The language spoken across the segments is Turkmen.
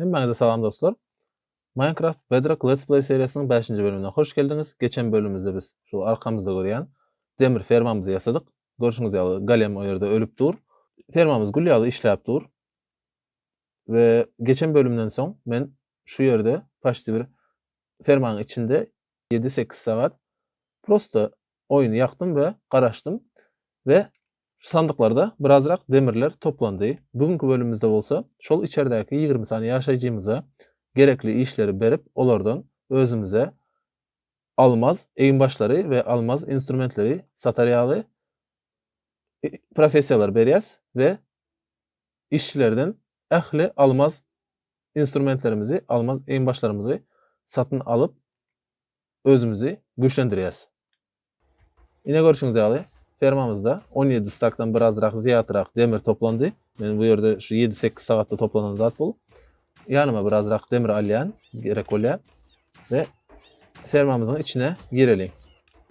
Hemmäňize salam dostlar. Minecraft Bedrock Let's Play seriýasynyň 5-nji bölümine hoş geldiňiz. Geçen bölümimizde biz şu arkamyzda görýän demir fermamyzy ýasadyk. Görşüňiz ýaly golem o ýerde ölüp dur. Fermamyz gül ýaly işläp dur. We geçen bölümden soň men şu ýerde paçti bir fermanyň içinde 7-8 sagat prosto oýuny ýakdym we garaşdym we sandyklarda birazrak demirler toplandy. Bugünki bölümimizde bolsa şol içerdäki 20 sany ýaşaýjymyza gerekli işleri berip olardan özümize almaz eginbaşlary we almaz instrumentleri satar ýaly professiýalar berýäs we işçilerden ähli almaz instrumentlerimizi, almaz eginbaşlarymyzy satyn alyp özümizi güýçlendirýäs. Ine görşüňiz ýaly, fermamyzda 17 stakdan birazrak zyýatrak demir toplandy. Men bu ýerde şu 7-8 sagatda toplanan zat bul. Ýanyma birazrak demir alýan, gerek bolýar. We fermamyzyň içine gireliň.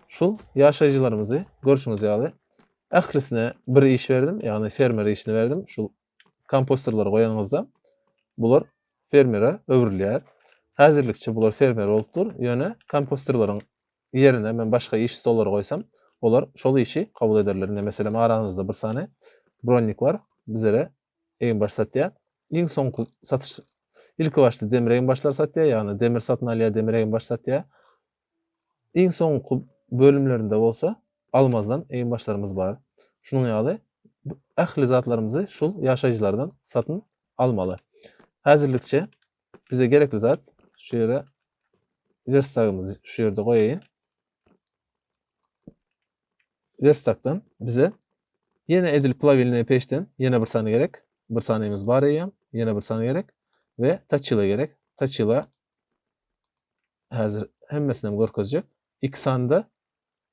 Şul ýaşaýjylarymyzy görşüňiz ýaly ählisine bir iş berdim, ýagny fermer işini berdim. Şul komposterleri goýanyňyzda bular fermere öwrülýär. Häzirlikçe bular fermer bolup dur, ýöne komposterleriň ýerine men başga iş stollary goýsam, olar şol işi kabul ederler. Ine, meselem, aramyzda bir sany bronnik bar, bizlere eginbaş satýar. Iň soňky satyş ilki başda demir eginbaşlar satýar, ýagny demir satyn alýar, demir eginbaş satýar. Iň soňky bölümlerinde bolsa almazdan eginbaşlarymyz bar. Şunuň ýaly ähli zatlarymyzy şul ýaşaýjylardan satyn almaly. Häzirlikçe bize gerekli zat şu ýere werstagymyzy şu ýerde goýaýyn. Werstakdan bize ýene edil plawilnyý peçden ýene bir sany gerek. Bir sanymyz bar eýýäm, ýene bir sany gerek we taçila gerek. Taçila häzir hemmesini hem görkezjek. Iki sany-da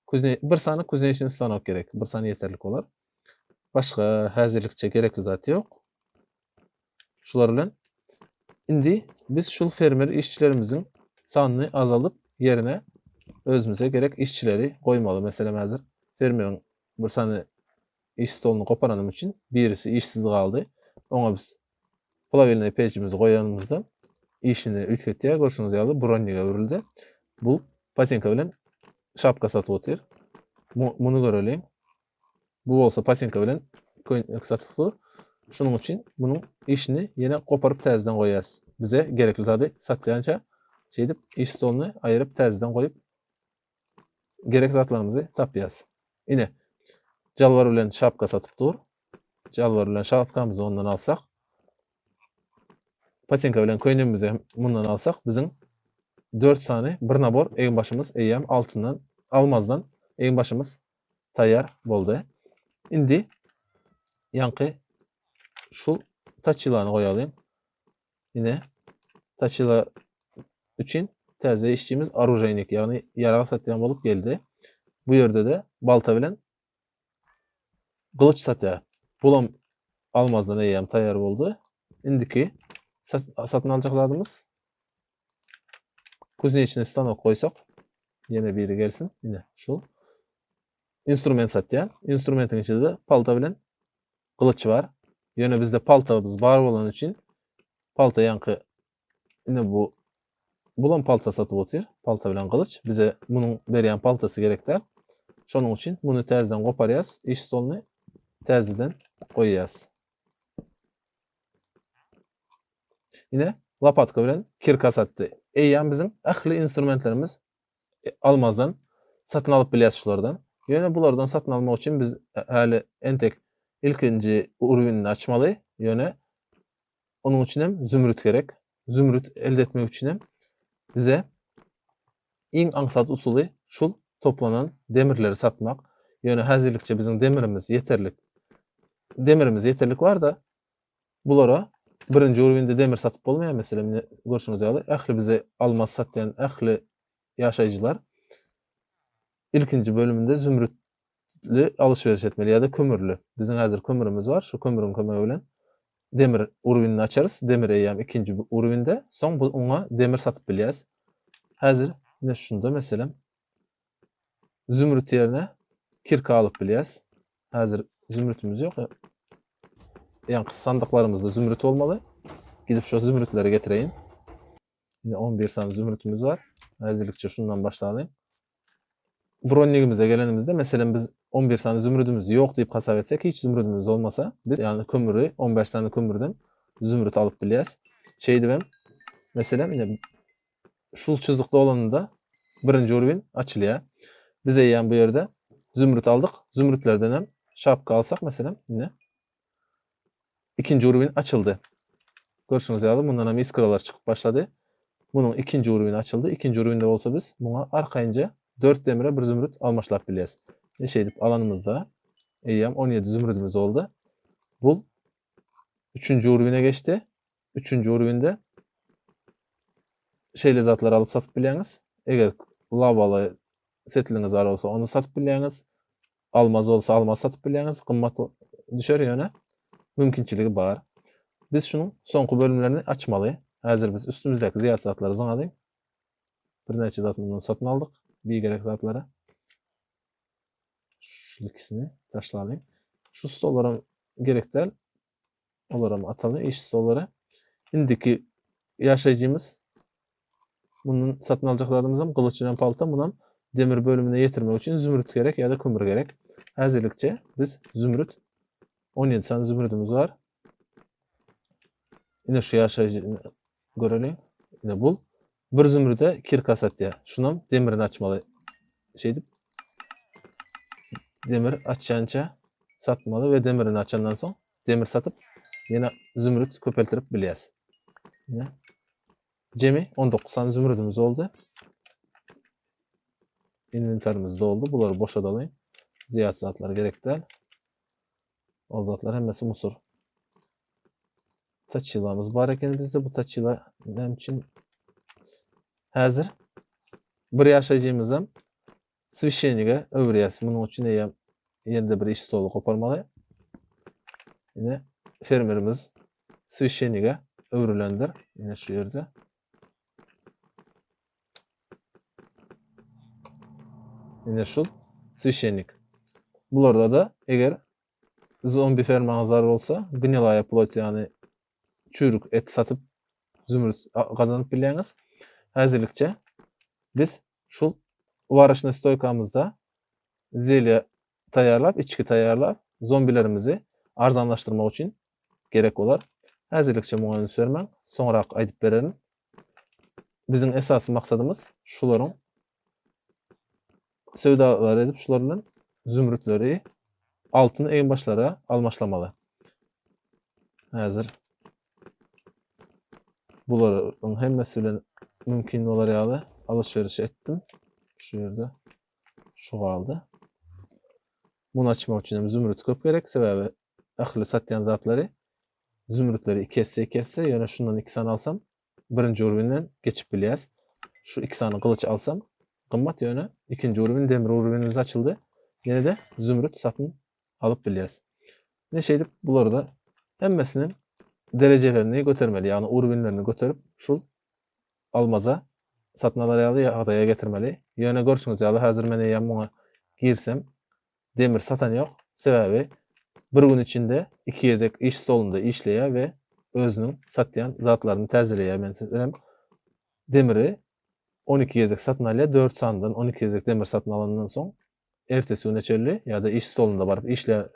kuzne bir sany kuznečnyý stanok gerek. Bir sany ýeterlik bolar. Başga häzirlikçe gerekli zat ýok. Şular bilen indi biz şul fermer işçilerimiziň sanyny azalyp ýerine özümize gerek işçileri goýmaly. Meselem häzir fermeriň bir sany iş stoluny koparanym üçin birisi işsiz galdy. Oňa biz plawilnyý pejimizi goýanymyzda işini üýtgetýär. Görşüňiz ýaly bronniga öwrüldi. Bu patinka bilen şapka satyp otyr. Muny göreliň. Bu bolsa patinka bilen köýnek satyp dur. Şunuň üçin munuň işini ýene goparyp täzeden goýýas. Bize gerekli zady satýança şeýdip iş stoluny aýyryp täzeden goýup gerek zatlarymyzy tapýas. Ine, jalbar bilen şapka satyp dur. Jalbar bilen şapkamyzy ondan alsak, patinka bilen köýnegimizi hem mundan alsak, biziň 4 sany bir nabor eginbaşymyz eýýäm altyndan, almazdan eginbaşymyz taýýar boldy. Indi ýaňky şu taçilany goýalyň. Ine, taçila üçin täze işçimiz oružeýnik, ýagny ýarag satýan bolup geldi. Bu ýerde-de balta bilen gylyç satýar. Bulam almazdan eýýäm taýýar boldy. Indiki satyn aljak zadymyz kuznečnyý stanok goýsak, ýene biri gelsin. Ine, şu instrument satýar. Instrumentiň içinde palta bilen gylyç bar. Ýöne bizde paltamyz bar bolany üçin palta ýaňky ine bu bulam palta satyp otyr. Palta bilen gylyç. Bize munuň berýän paltasy gerek däl. Şonuň üçin muny täzeden goparýas, iş stoluny täzeden goýýas. Ine lopatka bilen kirka satdy. Eýýäm biziň ähli instrumentlerimiz almazdan satyn alyp bilýäs şulardan. Ýöne bulardan satyn almak üçin biz häli entek ilkinji urwinini açmaly. Ýöne onuň üçin hem zümrüt gerek. Zümrüt elde etmek üçin hem bize iň aňsat usuly şul toplanan demirleri satmak. Ýöne häzirlikçe biziň demirimiz ýeterlik. Demirimiz ýeterlik bar-da, Bulara birinji urwinde demir satyp bolmaýar, meselem, ine, görşüňiz ýaly, ähli bize almaz satýan ähli ýaşaýjylar ilkinji bölüminde zümrütli alyş-beriş etmeli ýa-da kömürli. Biziň häzir kömürimiz bar, şu kömüriň kömegi bilen demir urwinini açarys. Demir eýýäm ikinji urwinde, soň bu oňa demir satyp bilýäris. Häzir ine şunda meselem zümrüt ýerine kirka alyp bilýäs. Häzir zümrütimiz ýok. Ýaňky sandyklarymyzda zümrüt bolmaly. Gidip şo zümrütleri getireýin. Indi 11 sany zümrütimiz bar. Häzirlikçe şundan başlalyň. Bronigimize gelenimizde, meselem biz 11 sany zümrüdimiz ýok diýip hasap etsek, hiç zümrüdimiz bolmasa, biz ýagny kömüri 15 sany kömürden zümrüt alyp bilýäs. Şeýdibem, meselem, ine şul çyzyk dolanynda birinji urwin açylýar. Biz eýýäm bu ýerde zümrüt aldyk. Zümrütlerden hem şapka alsak, meselem, ine ikinji urwin açyldy. Görşüňiz ýaly, mundan hem iskralar çykyp başlady. Munuň ikinji urwini açyldy. Ikinji urwinde bolsa biz muňa arkaýynja 4 demire bir zümrüt almaşlap bilýäs. Ine şeýdip alanymyzda eýýäm 17 zümrüdimiz boldy. Bu üçünji urwine geçdi. Üçünji urwinde şeýle zatlary alyp satyp bilýäňiz. Eger lawaly setliňiz bar bolsa ony satyp bilýäňiz. Almaz bolsa almaz satyp bilýäňiz. Gymmat düşer ýöne mümkinçiligi bar. Biz şunuň soňky bölümlerini açmaly. Häzir biz üstümizdäki zyýat zatlary zyňalyň. Birnäçe zat mundan satyn aldyk. Bigerek zatlary. Şu ikisini taşlalyň. Şu stollaram gerek däl. Olaram ataly iş stollary. Indiki ýaşaýjymyz Mundan satyn aljak zadymyzam gylyç bilen palta, munam demir bölümine ýetirmek üçin zümrüt gerek ýa-da kömür gerek. Häzirlikçe biz zümrüt 17 sany zümrüdimiz bar. Ine şu ýaşaýjyny göreliň. Ine bul bir zümrüde kirka satýar. Şunam demirini açmaly. Şeýdip demir açýança satmaly we demirini açandan soň demir satyp ýene zümrüt köpeltirip bilýäs. Ine Jemi 19 sany zümrüdimiz boldy. Inwentarymyz doldy. Bulary boşadalyň. Zyýat zatlar gerek däl. Ol zatlar hemmesi musur. Taçilamyz bar eken bizde. Bu taçila näme üçin? Häzir bir ýaşaýjymyzam Swişenige öwürýäs. Munuň üçin eýýäm ýene-de bir iş stoly goparmaly. Ine, fermerimiz swişenige öwrülendir. Ine şu ýerde. Ine şul swişenik. Bularda da eger zombi fermaňyz bar bolsa, gnilaýa plot ýagny çüýrük et satyp zümrüt gazanyp bilýäňiz. Häzirlikçe biz Şul waroşnyý stoýkamyzda zelýa taýýarlap, içgi taýýarlap, zombilerimizi arzanlaşdyrmak üçin gerek bolar. Häzirlikçe muňa üns bermäň, soňrak aýdyp bererin. Biziň esasy maksadymyz şularyň söwdalar edip şular bilen zümrütleri altyn eginbaşlara almaşlamaly. Häzir Bularyň hemmesi bilen mümkin bolar ýaly alyş-veriş etdim. Şu ýerde şu galdy. Muny açmak üçin hem zümrüt köp gerek, sebäbi ähli satýan zatlary zümrütleri iki esse iki esse, ýöne şundan iki sany alsam birinji urwinden geçip bilýäs. Şu iki sany gylyç alsam gymmat ýöne ikinji urwin demir urwinimiz açyldy. Ýene-de zümrüt satyn alyp bilýäs. Ine şeýdip bulary-da hemmesiniň derejelerini götermeli, ýagny urwinlerini göterip şul almaza satyn alar ýaly ýagdaýa getirmeli. Ýöne görşüňiz ýaly häzir men eýýäm muňa girsem demir satan ýok. Sebäbi bir gün içinde iki gezek iş stolunda işleýär we özüniň satýan zatlaryny täzeleýär. Men sizem demiri 12 gezek satyn alýar, 4 sanydan 12 gezek demir satyn alandan soň ertesi güne çenli ýa-da iş stolunda baryp işle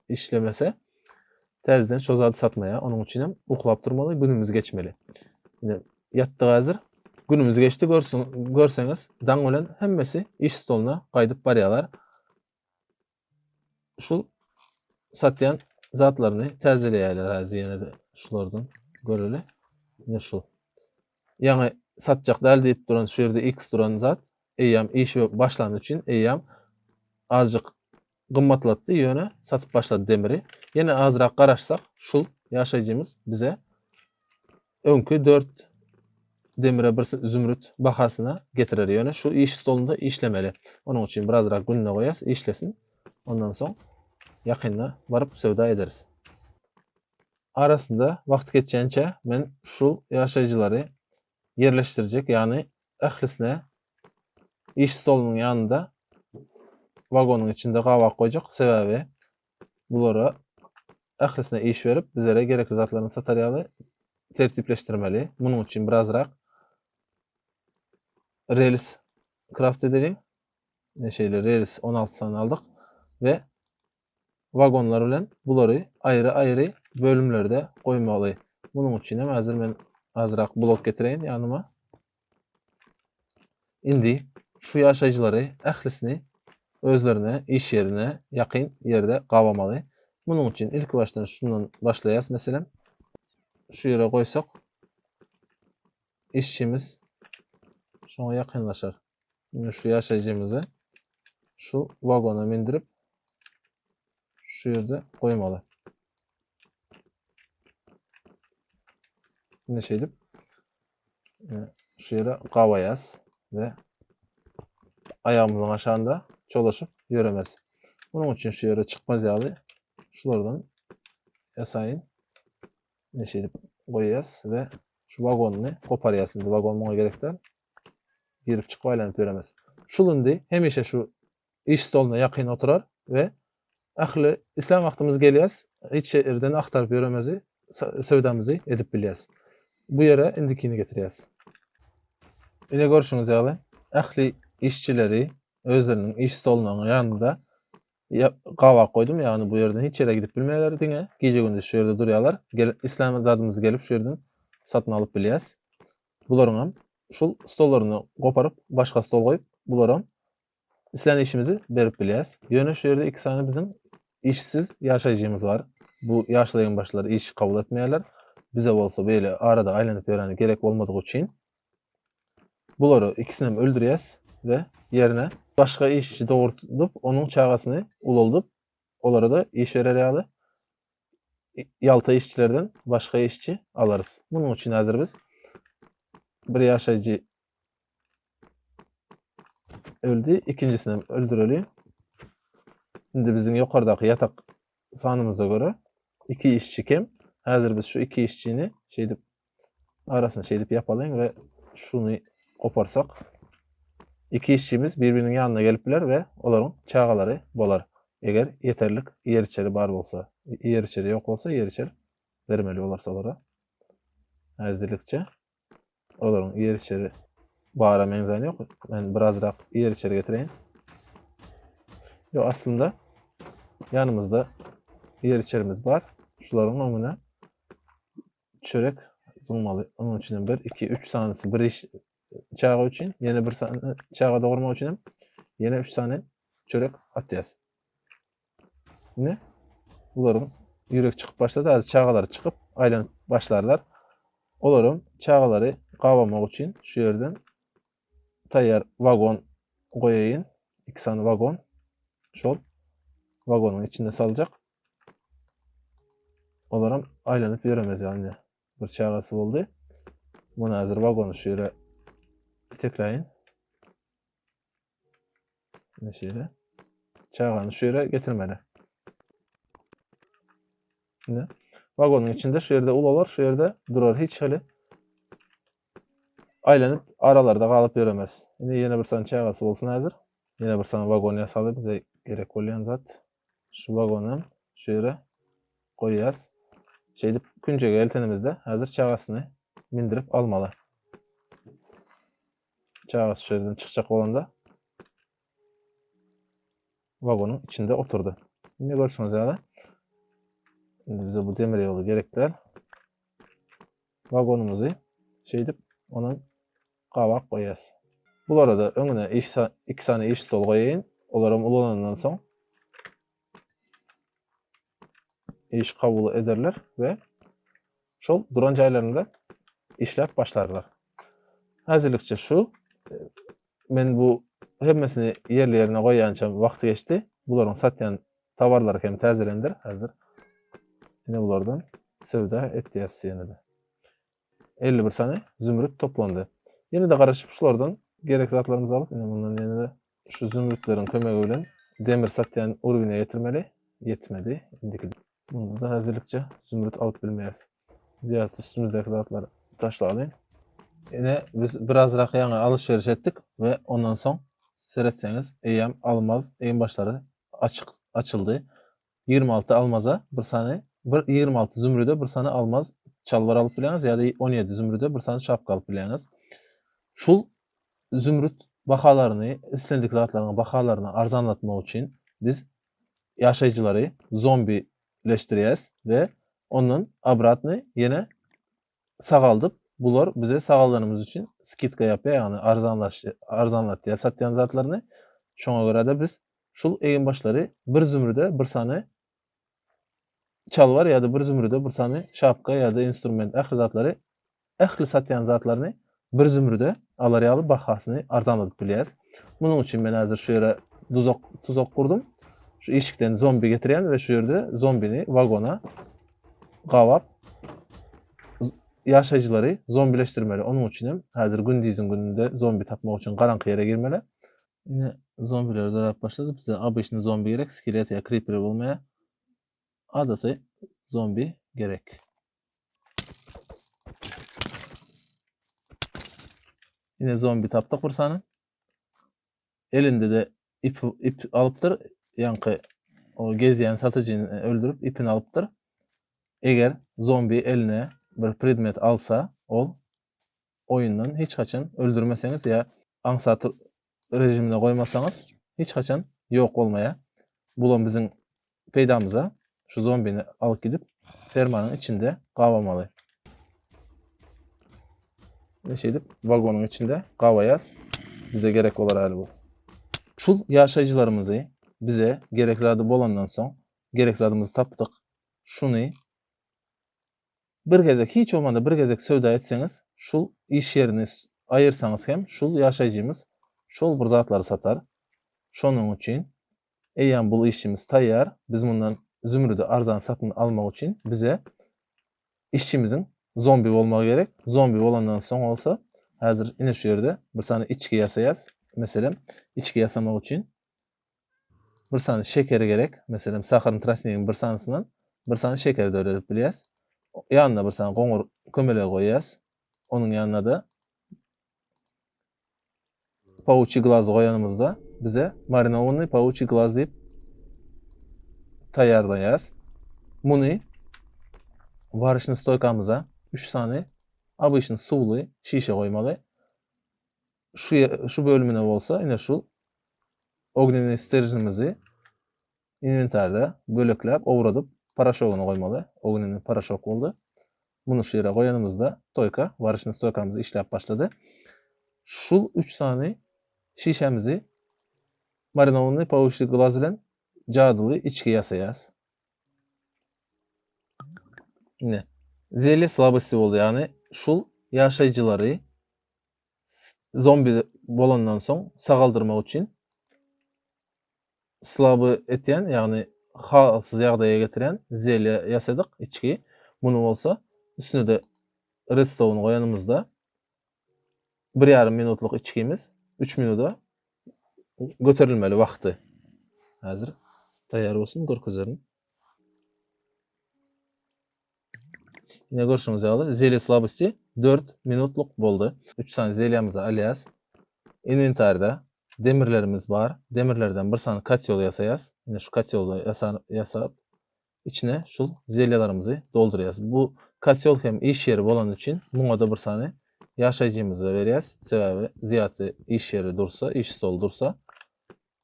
işlemese täzeden şo zady satmaýar. Onuň üçin hem uklap durmaly, günümiz geçmeli. Ine ýatdyk häzir. Günümiz geçdi görsün, görseňiz daň bilen hemmesi iş stoluna gaýdyp barýarlar. Şul satýan zatlaryny täzeleýärler häzir ýene-de şulardan göreli. Ine şu. Ýaňy satjak däl diýip duran şu ýerde X duran zat eýýäm iş başlany üçin eýýäm azjyk gymmatlatdy, ýöne satyp başlady demiri. Ýene azrak garaşsak, şul ýaşaýjymyz bize öňki 4 demire bir zümrüt bahasyna getirer. Ýöne şu iş stolunda işlemeli. Onuň üçin birazrak gününe goýas, işlesin. Ondan soň ýakynda baryp söwda ederis. Arasynda wagt geçýänçä men şul ýaşaýjylary ýerleşdirjek, ýagny ählisine iş stolunyň ýanynda wagonyň içinde gabak goýjak. Sebäbi bulara ählisine iş berip, bizlere gerekli zatlaryny satar ýaly. tertipleşdirmeli. Munuň üçin birazrak rels craft edeliň. Ine şeýle rels 16 sany aldyk we wagonlar bilen bulary aýry-aýry bölümlerde goýmaly. Munuň üçin hem häzir men azrak blok getireýin ýanyma. Indi şu ýaşaýjylary ählisini özlerine iş ýerine ýakyn ýerde gabamaly. Munuň üçin ilki başdan şundan başlaýas meselem. Şu ýere goýsak işçimiz şoňa ýakynlaşar. Indi şu ýaşaýjymyzy şu wagona mindirip şu ýerde goýmaly. Indi şeýdip şu ýere gabaýas we aýagymyzyň aşagynda çolaşyp ýöremez. Munuň üçin şu ýere çykmaz ýaly şulardan ýasaýyn. Indi şeýdip goýýas we şu wagonyny goparýas. Indi wagon muňa gerek däl. Girip çykyp aýlanyp ýöremez. Şul indi hemişe şu iş stoluna ýakyn oturar we ähli islän wagtymyz gelýäs, hiç ýerden agtaryp ýöremezi, söwdamyzy edip bilýäs. Bu ýere indikini getirýäs. Ine görşüňiz ýaly, ähli işçileri özleriniň iş stolunyň ýanynda gabak goýdum, ýagny bu ýerden hiç ýere gidip bilmeýärler, diňe gije-gündiz şu ýerde durýarlar. Gelip, islän zadymyzy gelip şu ýerden satyn alyp bilýäs. Bularyňam şul stollaryny goparyp, başga stol goýup, bularam islän işimizi berip bilýäs. Ýöne şu ýerde iki sany biziň işsiz ýaşaýjymyz bar. Bu ýaşlaýan başlar iş kabul etmeýärler. Bize bolsa beýle arada aýlanyp ýöreni gerek bolmadygy üçin bulary ikisinem öldürýäs we ýerine başga işçi dogurdyp, onuň çagasyny ulaldyp, olara-da iş berer ýaly ýalta işçilerden başga işçi alarys. Munuň üçin häzir biz bir ýaşaýjy öldi, ikinjisini hem öldüreli. Indi biziň ýokardaky ýatak sanymyza görä iki işçi kem. Häzir biz şu iki işçini şeýdip arasyny şeýdip ýapalyň we şuny goparsak iki işçimiz bir-biriniň ýanyna gelip biler we olaryň çagalary bolar. Eger ýeterlik ýer içeri bar bolsa, ýer içeri ýok bolsa ýer içeri bermeli bolarys olara. Häzirlikçe olaryň ýer içeri bara meňzän ýok. Men birazrak ýer içeri getireýin. Ýok, aslynda ýanymyzda ýer içerimiz bar. Şularyň öňüne çörek zyňmaly. Onuň üçin 1, 2, 3 sanysy bir iş çaga üçin, ýene bir sany çaga dogurmak üçin hem ýene 3 sany çörek atýas. Ine, bularyň ýürek çykyp başlady, az çagalary çykyp aýlanyp başlarlar. Olaryň çagalary gabamak üçin şu ýerden taýýar wagon goýaýyn. 2 sany wagon. Şol wagonyň içinde saljak. Olaram aýlanyp ýöremez ýaly. Bir çagasy boldy. Muny hazir wagony şu ýere itekläýin. Ine şeýle. Çagany şu ýere getirmeli. Ine. Wagonyň içinde şu ýerde ulalar, şu ýerde durar hiç hili aýlanyp aralarda galyp ýöremez. Ine ýene bir sany çagasy bolsun häzir. Ýene bir sany wagon ýasaly bize gerek bolýan zat. Şu wagonam şu ýere goýýas. Şeýdip künjege eltenimizde häzir çagasyny mindirip almaly. Çagasy şu ýerden çykjak bolanda wagonyň içinde oturdy. Indi görşüňiz ýaly indi bize bu demir ýoly gerek däl. Wagonymyzy şeýdip onuň gabak goýýas. Bulara-da öňüne iş iki sany iş stol goýaýyn. Olaram ulanandan soň iş kabul ederler we şol duran jaýlarynda işläp başlarlar. Häzirlikçe şu men bu hemmesini ýerli ýerine goýýançam wagty geçdi. Bularyň satýan towarlary hem täzelendir häzir. Ine bulardan söwda etýäs ýene-de. 51 sany zümrüt toplandy. Ýene-de garaşyp şulardan gerek zatlarymyzy alyp, ine mundan ýene-de şu zümrütleriň kömegi bilen demir satýan urwine ýetirmeli. Ýetmedi. Indiki bunda da häzirlikçe zümrüt alyp bilmeýäs. Zyýat üstümizdäki zatlary taşlalyň. Ine biz birazrak ýaňy alyş-veriş etdik we ondan soň seretseňiz eýýäm almaz eginbaşlary açyk açyldy. 26 almaza bir sany, bir 26 zümrüde bir sany almaz. çalbar alyp bilýäňiz ýa-da 17 zümrüde bir sany şapka alyp bilýäňiz. Şul zümrüt bahalaryny, islendik zatlaryň bahalaryny arzanlatmak üçin biz ýaşaýjylary zombileşdirýäs we ondan obratny ýene sagaldyp, bular bize sagaldanymyz üçin skidka ýapýar, ýagny arzanlatýar satýan zatlaryny. Şoňa görä-de biz şul eginbaşlary bir zümrüde bir sany çalbar ýa-da bir zümrüde bir sany şapka ýa-da instrument ähli zatlary ähli satýan zatlaryny bir zümrüde alar ýaly bahasyny arzanladyp bilýäs. Munuň üçin men häzir şu ýere duzak tuzak gurdum. Şu işikden zombi getirýän we şu ýerde zombini wagona gabap ýaşaýjylary zombileşdirmeli. Onuň üçin hem häzir gündiziň gününde zombi tapmak üçin garaňky ýere girmeli. Ine zombiler döräp başlady. Bize obyçny zombi gerek, skelet ýa kriper bolmaýar. Adaty zombi gerek. Ine zombi tapdyk bir sany. Elinde-de ip ip alypdyr. Ýaňky o gezýän satyjyny öldürip ipini alypdyr. Eger zombi eline bir predmet alsa, ol oýundan hiç haçan öldürmeseňiz ýa aňsat režimine goýmasaňyz hiç haçan ýok bolmaýar. Bulam biziň peýdamyza şu zombini alyp gidip fermanyň içinde gabamaly. Ine şeýdip wagonyň içinde gabaýas. Bize gerek bolar häli bu. Şul ýaşaýjylarymyzy bize gerek zady bolandan soň gerek zadymyzy tapdyk. Şuny Bir gezek, hiç bolmanda bir gezek söwda etseňiz, şul iş ýerini aýyrsaňyz hem şul ýaşaýjymyz şol bir zatlary satar. Şonuň üçin eýýäm bul işçimiz taýýar, biz mundan zümrüdi arzan satyn almak üçin bize işçimiziň zombi bolmagy gerek. Zombi bolandan soň bolsa häzir ine şu ýerde bir sany içgi ýasaýas. Meselem, içgi ýasamak üçin bir sany şekeri gerek. Meselem, saharny trosnigiň bir sanysyndan bir sany şekeri döredip bilýäs. Ýanyna bir sany goňur kömelegi goýýas. Onuň ýanyna-da pauçi glazy goýanymyzda bize marinowanyý pauçi glaz diýip taýýarlaýas. Muny waryşny stoýkamyza 3 sany obyçny suwly şişe goýmaly. Şu şu bölümine bolsa ine şu ognennyý steržnimizi inwentarda bölekläp owradyp paraşogyny goýmaly. Ognennyý paraşok boldy. Muny şu ýere goýanymyzda stoýka, waryşnyý stoýkamyz işläp başlady. Şul 3 sany şişämizi marinowanyý pauşly glaz bilen jadyly içgi ýasaýas. Ine, zelye slabosti boldy, ýagny şul ýaşaýjylary zombi bolandan soň sagaldyrmak üçin slaby etýän, ýagny halsyz ýagdaýa getirýän zelýa ýasadyk, içgi. Muny bolsa üstüne-de redstone goýanymyzda bir ýarym minutlyk içgimiz 3 minuda göterilmeli wagty. Häzir taýýar bolsun görkezerin. Ine görşüňiz ýaly, zelye slabosti 4 minutlyk boldy. 3 sany zelýamyzy alýas. Inwentarda demirlerimiz bar. Demirlerden bir sany kotýol ýasaýas. Ine şu kotýoly ýasap, içine şul zelýalarymyzy doldurýas. Bu kotýol hem iş ýeri bolany üçin muňa-da bir sany ýaşaýjymyza berýäs. Sebäbi zyýaty iş ýeri dursa, iş stoly dursa,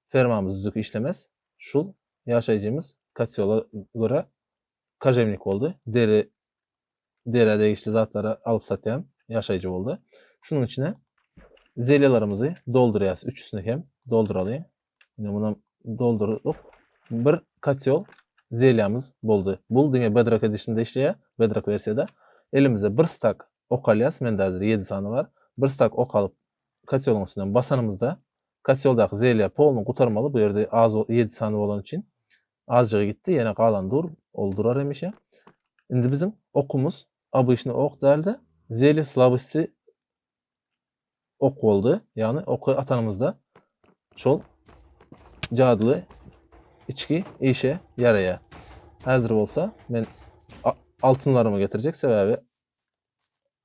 fermamyz düzük işlemez. Şul ýaşaýjymyz kotýola görä Kažemnik boldy. Deri derä degişli zatlary alyp satýan ýaşaýjy boldy. Şunuň içine zelýalarymyzy doldurýas. Üçüsini hem dolduralyň. Ine munam doldurdyk. Bir kotýol zelýamyz boldy. Bul diňe Bedrock Edition'da işleýär. Bedrock wersiýada. Elimize bir stak ok alýas. Mende häzir 7 sany bar. Bir stak ok alyp kotýolyň üstünden basanymyzda kotýoldaky zelýa polny gutarmaly. Bu ýerde az 7 sany bolany üçin Azjygy gitdi, ýene galan dur, ol durar hemişe. Indi biziň okumyz obyçny ok däl-de, zelye slabosti ok boldy. Ýagny oky atanymyzda şol jadyly içgi işe ýaraýar. Häzir bolsa men altynlarymy getirjek, sebäbi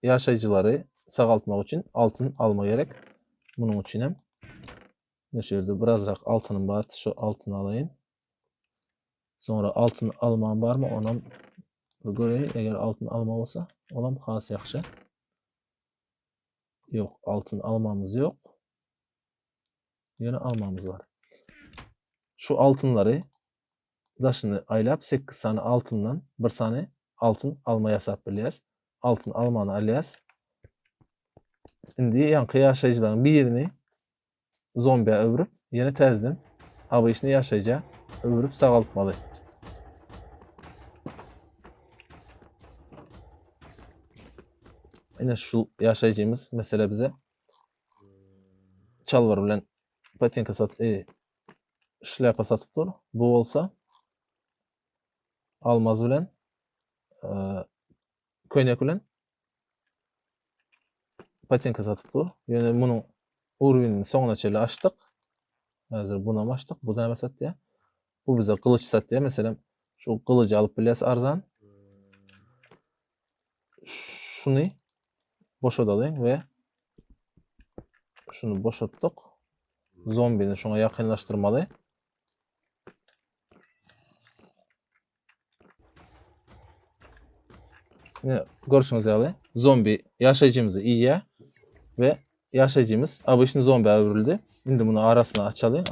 ýaşaýjylary sagaltmak üçin altyn alma gerek. Munuň üçin hem Ine şu ýerde birazrak altynym bar, şu altyny alaýyn. Soňra altyn almam barmy, onam bir göreýin. Eger altyn alma bolsa. Olam has ýagşy. Ýok, altyn almamyz ýok. Ýöne almamyz bar. Şu altynlary daşyny aýlap 8 sany altyndan bir sany altyn alma ýasap bilýäs. Altyn almany alýas. Indi ýaňky ýaşaýjylaryň birini zombiýa öwrüp, ýene täzeden obyçny ýaşaýja öwrüp sagaltmaly. Ine şu ýaşaýjymyz mesele bize çalbar bilen patinka sat e, şlýapa satyp dur. Bu bolsa almaz bilen e, köýnek bilen patinka satyp dur. Ýöne munuň urwinini soňuna çenli açdyk. Häzir bunam açdyk. Bu näme satýar? Bu bize gylyç satýar. Meselem, şu gylyjy alyp bilýäs arzan. Şuny boşadalyň we şuny boşatdyk. Zombini şoňa ýakynlaşdyrmaly. Ine, görşüňiz ýaly, zombi ýaşaýjymyzy iýýär we ýaşaýjymyz obyçny zombä öwrüldi. Indi muny arasyny açalyň,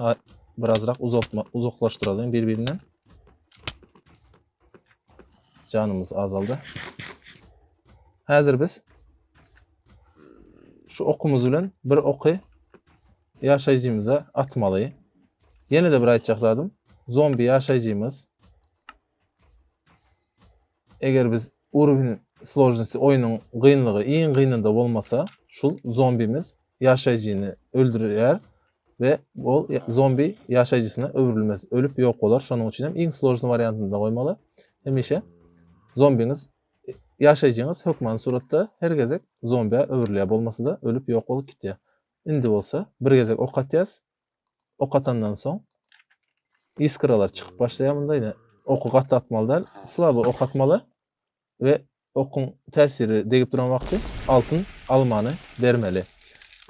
birazrak uzaltma, uzaklaşdyralyň bir-birinden. Janymyz azaldy. Häzir biz şu okumyz bilen bir oky ýaşaýjymyza atmaly. Ýene-de bir aýtjak zadym, zombi ýaşaýjymyz eger biz uровень сложности oýnuň gynlygy iň gynynda bolmasa, şul zombimiz ýaşaýjyny öldürýär we ol zombi ýaşaýjysyna öwrülmez, ölüp ýok bolar. Şonuň üçin hem iň složny wariantynda goýmaly. Hemişe zombiňiz ýaşaýjyňyz hökmany suratda her gezek zombä öwrülýär, bolmasa-da ölüp ýok bolup gitýär. Indi bolsa bir gezek ok atýas. Ok atandan soň iskralar çykyp başlaýar munda ýene oky gaty atmaly däl, slaby ok atmaly we okuň täsiri degip duran wagty altyn almany bermeli.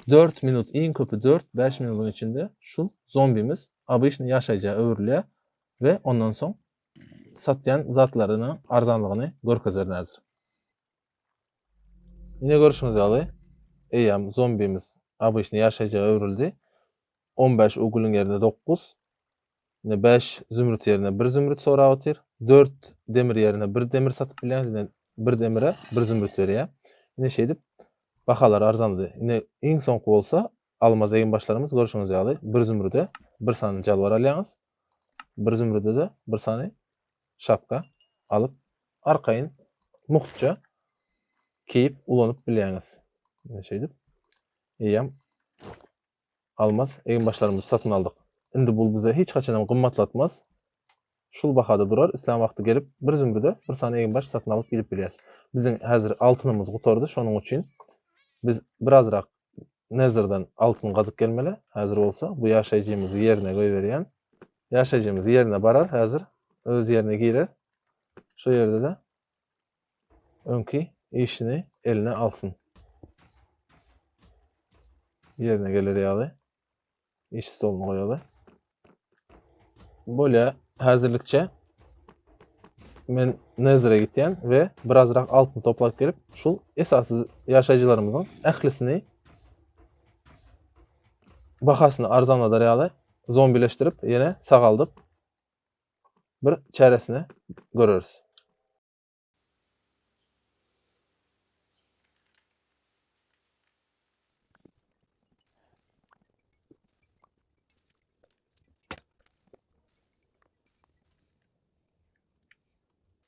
4 minut iň köpi 4-5 minutyň içinde şul zombimiz obyçny ýaşaýja öwrülýär we ondan soň satýan zatlarynyň arzanlygyny görkezer häzir. Ine görşüňiz ýaly, eýýäm zombimiz obyçny ýaşaýja öwrüldi. 15 ugulyň ýerine 9, ine 5 zümrüt ýerine 1 zümrüt sorap otyr. 4 demir ýerine 1 demir satyp bilýäňiz, ine 1 demire 1 zümrüt berýär. Ine şeýdip bahalar arzanlady. Ine iň soňky bolsa almaz eginbaşlarymyz görşüňiz ýaly 1 zümrüde 1 sany jalbar alýaňyz. 1 zümrüde-de 1 sany şapka alyp arkaýyn mugtça kiýip ulanyp bilýäňiz. Ine şeýdip eýýäm almaz eginbaşlarymyzy satyn aldyk. Indi bul bize hiç haçan hem gymmatlatmaz. Şul bahada durar, islän wagty gelip bir zümrüde bir sany eginbaş satyn alyp gidip bilýäs. Biziň häzir altynymyz gutardy, şonuň üçin biz birazrak Nezerden altyn gazyp gelmeli. Häzir bolsa bu ýaşaýjymyzy ýerine goýberýän. Ýaşaýjymyz ýerine barar häzir. Öz ýerine girer. Şu ýerde-de öňki işini eline alsyn. Ýerine geler ýaly iş stoluny goýaly. Bolýa, häzirlikçe men Nezire gitýän we birazrak altyn toplap gelip, şul esasy ýaşaýjylarymyzyň ählisini bahasyny arzanladar ýaly zombileşdirip, ýene sagaldyp bir çäresini göreris.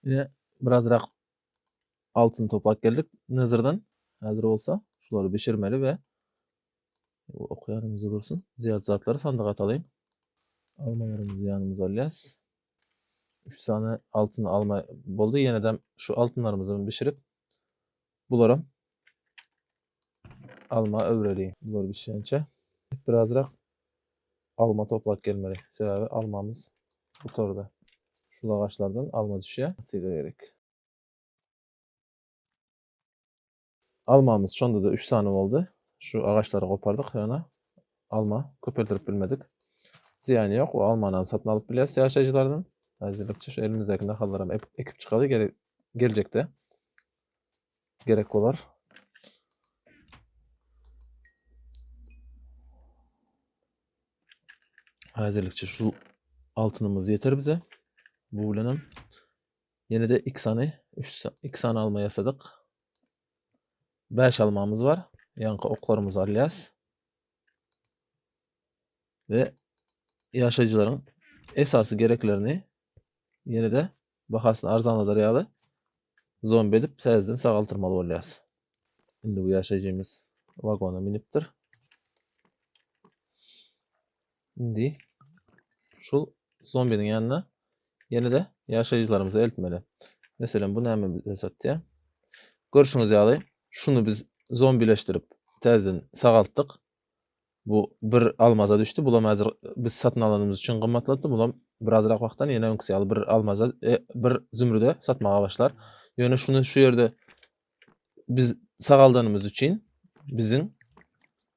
Ine birazrak altyn toplap geldik Nezirden. Häzir bolsa şulary bişirmeli we ok ýanymyzda dursun. Zyýat zatlary sandyga atalyň. Almalarymyzy ýanymyza alýas. 3 sany altyn alma boldy. Ýene-de şu altynlarymyzy bişirip bularam alma öwreliň. Bular bişýänçä birazrak alma toplap gelmeli. Sebäbi almamyz gutardy. Şul agaçlardan alma düşýär. Atyga gerek. Almamyz şonda-da 3 sany boldy. Şu agaçlary gopardyk, ýöne alma köpeldirip bilmedik. Zyýany ýok, o almanam satyn alyp bilýäris ýaşaýjylardan. Häzirlikçe şu elimizdäki nahallaram ekip çykaly, geljekde. Gerek bolar. Häzirlikçe şu altynymyz ýeter bize. Bu bilenem ýene de 2 sany, 3 2 sany alma ýasadyk. 5 almamyz bar. Ýaňky oklarymyzy alýas. We ýaşaýjylaryň esasy gereklerini ýene-de bahasyny arzanladar ýaly zombi edip täzeden sagaltyrmaly bolýas. Indi bu ýaşaýjymyz wagona münüpdir. Indi şul zombiniň ýanyna ýene-de ýaşaýjylarymyzy eltmeli. Meselem, bu näme bize satýar? Görşüňiz ýaly, şuny biz zombileşdirip täzeden sagaltdyk. Bu bir almaza düşdi. Bulam häzir biz satyn alanymyz üçin gymmatlatdy. Bulam birazrak wagtdan ýene öňküsi ýaly bir almaza, e, bir zümrüde satmaga başlar. Ýöne şuny şu ýerde biz sagaldanymyz üçin biziň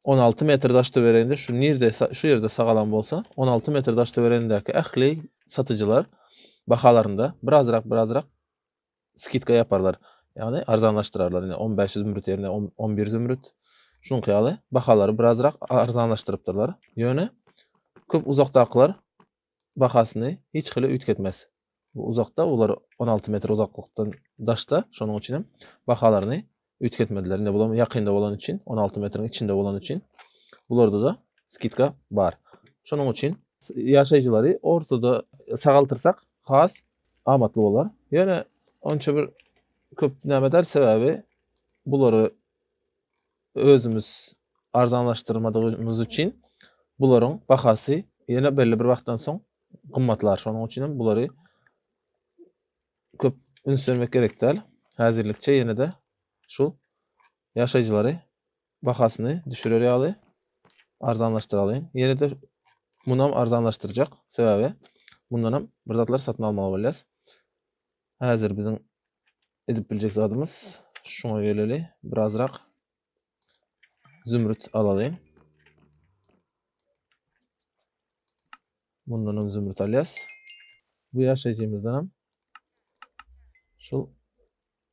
16 metr daş töwereginde şu nirde şu ýerde sagalan bolsa 16 metr daş töweregindäki ähli satyjylar bahalarynda birazrak birazrak skidka ýaparlar. Ýagny arzanlaşdyrarlar. Ine 15 zümrüt ýerine 11 zümrüt. Şuňky ýaly bahalary birazrak arzanlaşdyrypdyrlar. Ýöne köp uzakdakylar bahasyny hiç hili üýtgetmez. Bu uzakda, olar 16 metr uzaklykdan daşda, şonuň üçin hem bahalaryny üýtgetmediler. Indi bular ýakynda bolan üçin, 16 metriň içinde bolan üçin bularda-da skidka bar. Şonuň üçin ýaşaýjylary ortada sagaltyrsak has amatly bolar. Ýöne onça bir köp näme däl, sebäbi bulary özümiz arzanlaşdyrmadygymyz üçin bularyň bahasy ýene belli bir wagtdan soň gymmatlar. Şonuň üçin hem bulary köp üns bermek gerek däl. Häzirlikçe ýene-de şu ýaşaýjylary bahasyny düşürer ýaly arzanlaşdyralyň. Ýene-de munam arzanlaşdyrjak. Sebäbi mundanam bir zatlar satyn almaly bolýas. Häzir biziň edip biljek zadymyz şuňa geleli. Birazrak zümrüt alalyň. Mundanam zümrüt alýas. Bu ýaşaýjymyzdanam şul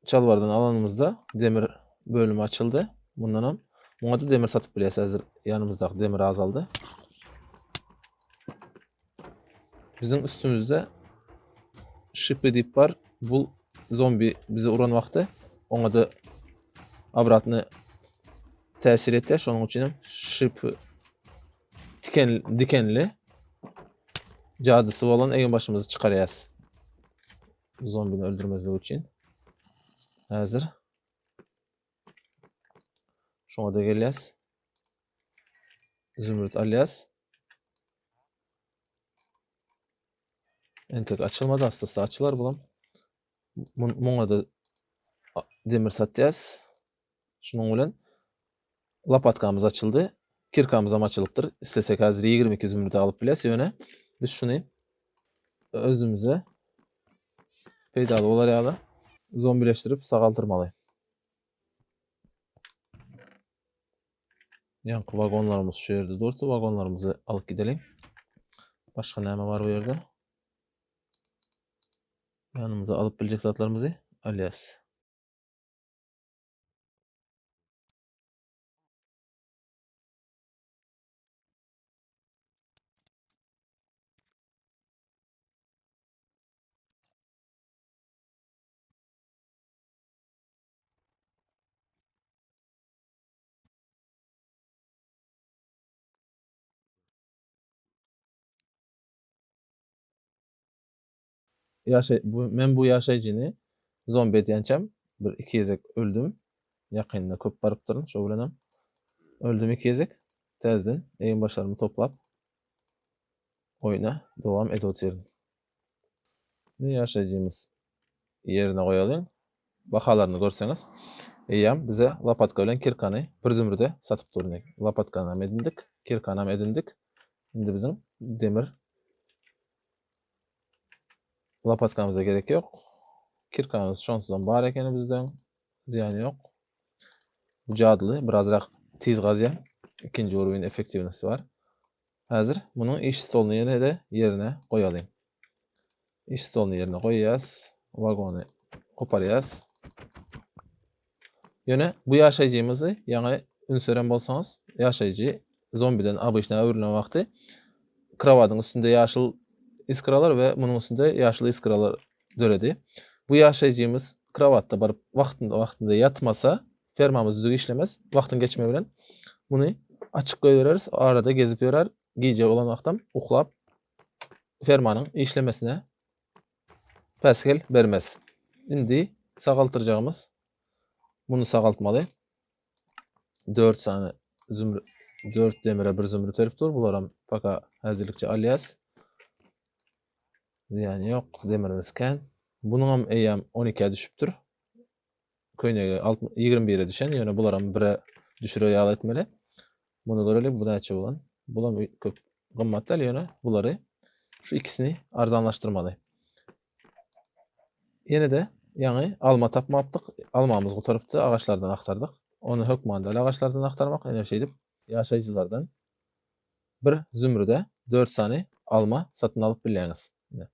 çalbardan alanymyzda demir bölümi açyldy. Mundanam muňa da demir satyp bilýäs. Häzir ýanymyzdaky demir azaldy. Biziň üstümizde şipli diýip bar. Bu zombi bizi uran wagty oňa da obratny täsir etýär. Şonuň üçin hem şip tiken dikenli jadysy bolan egin başymyzy çykarýas. Zombini öldürmezlik üçin. Häzir şoňa da gelýäs. Zümrüt alýas. Entek açylmady, asta-asta açylar bulam. Muňa da demir satýas. Şunuň bilen lopatkamyz açyldy. Kirkamyzam açylypdyr. Islesek häzir 22 zümrüdi alyp bilýäs, ýöne biz şuny özümize peýdaly bolar ýaly zombileşdirip sagaltyrmaly. Ýaňky wagonlarymyz şu ýerde durdy. Wagonlarymyzy alyp gideliň. Başga näme bar bu ýerde? Ýanymyza alyp biljek zatlarymyzy alýas. Ýaşaý bu men bu ýaşaýjyny zombi edýänçäm bir iki gezek öldüm. Ýakynda köp barypdyryn şo bilenem. Öldüm iki gezek. Täzeden egin-başlarymy toplap oýna dowam edip otyryn. Indi ýaşaýjymyz ýerine goýalyň. Bahalaryny görseňiz, eýýäm bize lopatka bilen kirkany bir zümrüde satyp dur. Indi lopatkanam edindik, kirkanam edindik. Indi biziň demir Lopatkamyza gerek ýok. Kirkamyz şonsuzam bar ekeni bizden. Zyýany ýok. Bu jadyly birazrak tiz gazýar. Ikinji uruwin effektiwnosti bar. Häzir munuň iş stoluny ýene-de ýerine goýalyň. Iş stoluny ýerine goýýas. Wagony goparýas. Ýöne bu ýaşaýjymyzy ýaňy üns beren bolsaňyz, ýaşaýjy zombiden obyçna öwrülen wagty krowadyň üstünde ýaşyl iskralar we munuň üstünde ýaşyl iskralar döredi. Bu ýaşaýjymyz krowatda baryp wagtynda wagtynda ýatmasa, fermamyz düzüw işlemez. Wagtyň geçmegi bilen muny açyk goýbereris, arada gezip ýörer, gije bolan wagtam uklap fermanyň işlemesine päsgel bermez. Indi sagaltyrjagymyz muny sagaltmaly. 4 sany zümrüt 4 demire bir zümrüt berip dur. Bularam paka häzirlikçe alýas. Zyýany ýok, demirimiz kän. Bunuňam eýýäm 12-ä düşüpdir. Köýnegi 21-e düşen, ýöne bularam 1-e düşürer ýaly etmeli. Muny göreli, bu näçe bolan? Bulam köp gymmat däl, ýöne bulary şu ikisini arzanlaşdyrmaly. Ýene-de ýaňy alma tapmapdyk. Almamyz gutarypdy, agaçlardan agtardyk. Ony hökman däl agaçlardan agtarmak, ine şeýdip ýaşaýjylardan bir zümrüde 4 sany alma satyn alyp bilýäňiz. Ine.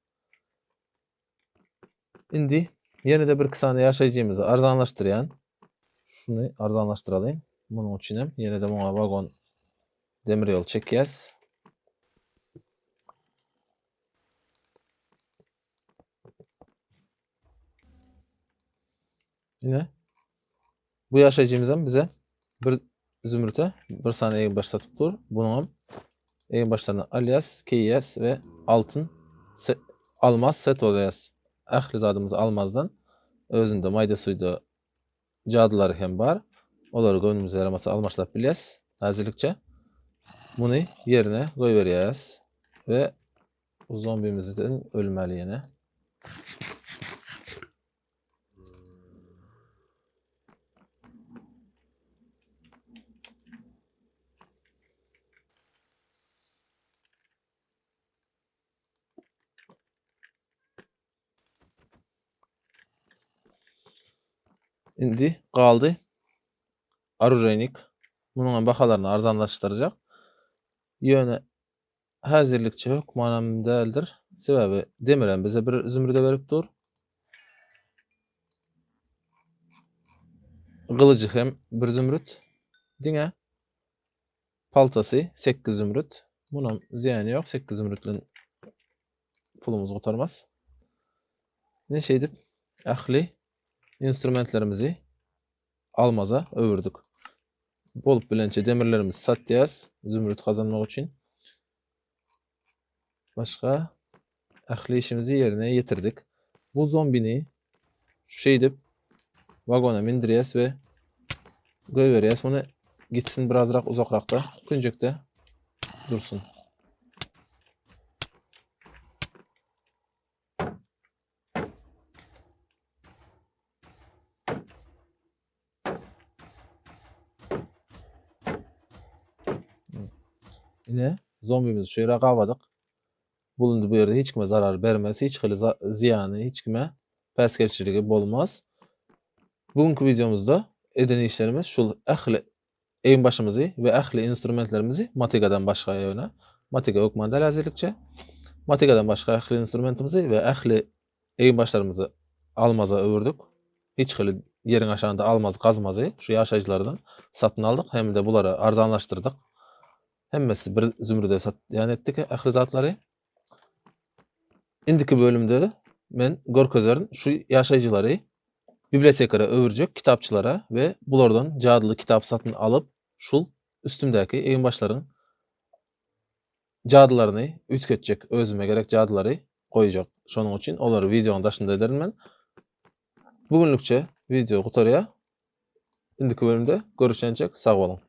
Indi ýene-de bir iki sany ýaşaýjymyzy arzanlaşdyrýan. Şuny arzanlaşdyralyň. Munuň üçin hem ýene-de muňa wagon demir ýol çekýäs. Ine. Bu ýaşaýjymyzam bize bir zümrüte bir sany eginbaş satyp dur. Bunuňam eginbaşlaryny alýas, keýýäs we altyn set, almaz set bolýas. Ähli zadymyz almazdan. Özünde maýda suýda jadylary hem bar. Olary göwnümize ýaramasa almaşlap bilýäs. Häzirlikçe muny ýerine goýberýäs we bu zombimizden ölmeli ýene. Indi galdy orujeynik. Munuň hem bahalaryny arzanlaşdyrjak. Ýöne Häzirlikçe hökmanam däldir. Sebäbi demirem bize bir zümrüde berip dur. Gylyjy hem bir zümrüt. Diňe paltasy 8 zümrüt. Munam zyýany ýok. 8 zümrüt bilen pulumyz gutarmaz. Ne şeýdip ähli instrumentlerimizi almaza öwürdik. Bolup bilençe demirlerimizi satýas zümrüt gazanmak üçin. Başga ähli işimizi ýerine ýetirdik. Bu zombini şeýdip wagona mindirýäs we goýberýäs muny gitsin birazrak uzakrakda künjekde dursun. Ine, zombimizi şu ýere gabadyk. Bul indi bu ýerde hiç kime zarar bermez, hiç hili zyýany hiç kime päsgelçiligi bolmaz. Bugünkü wideomyzda eden işlerimiz şul ähli eginbaşymyzy we ähli instrumentlerimizi motigadan başga ýöne motiga hökman däl häzirlikçe. Motigadan başga ähli instrumentimizi we ähli eginbaşlarymyzy almaza öwürdik. Hiç hili ýeriň aşagynda almaz gazmazy şu ýaşaýjylardan satyn aldyk hem-de bulary arzanlaşdyrdyk. Hemmesi bir zümrüde satýan etdik ähli zatlary. Indiki bölümde men görkezerin şu ýaşaýjylary bibliotekara öwürjek kitapçylara we bulardan jadyly kitap satyn alyp şul üstümdäki eginbaşlaryň jadylaryny üýtgetjek özüme gerek jadylary goýjak. Şonuň üçin olary wideonyň daşynda ederin men. Bu günlükçe wideo gutarýar. Indiki bölümde görüşençek sag boluň.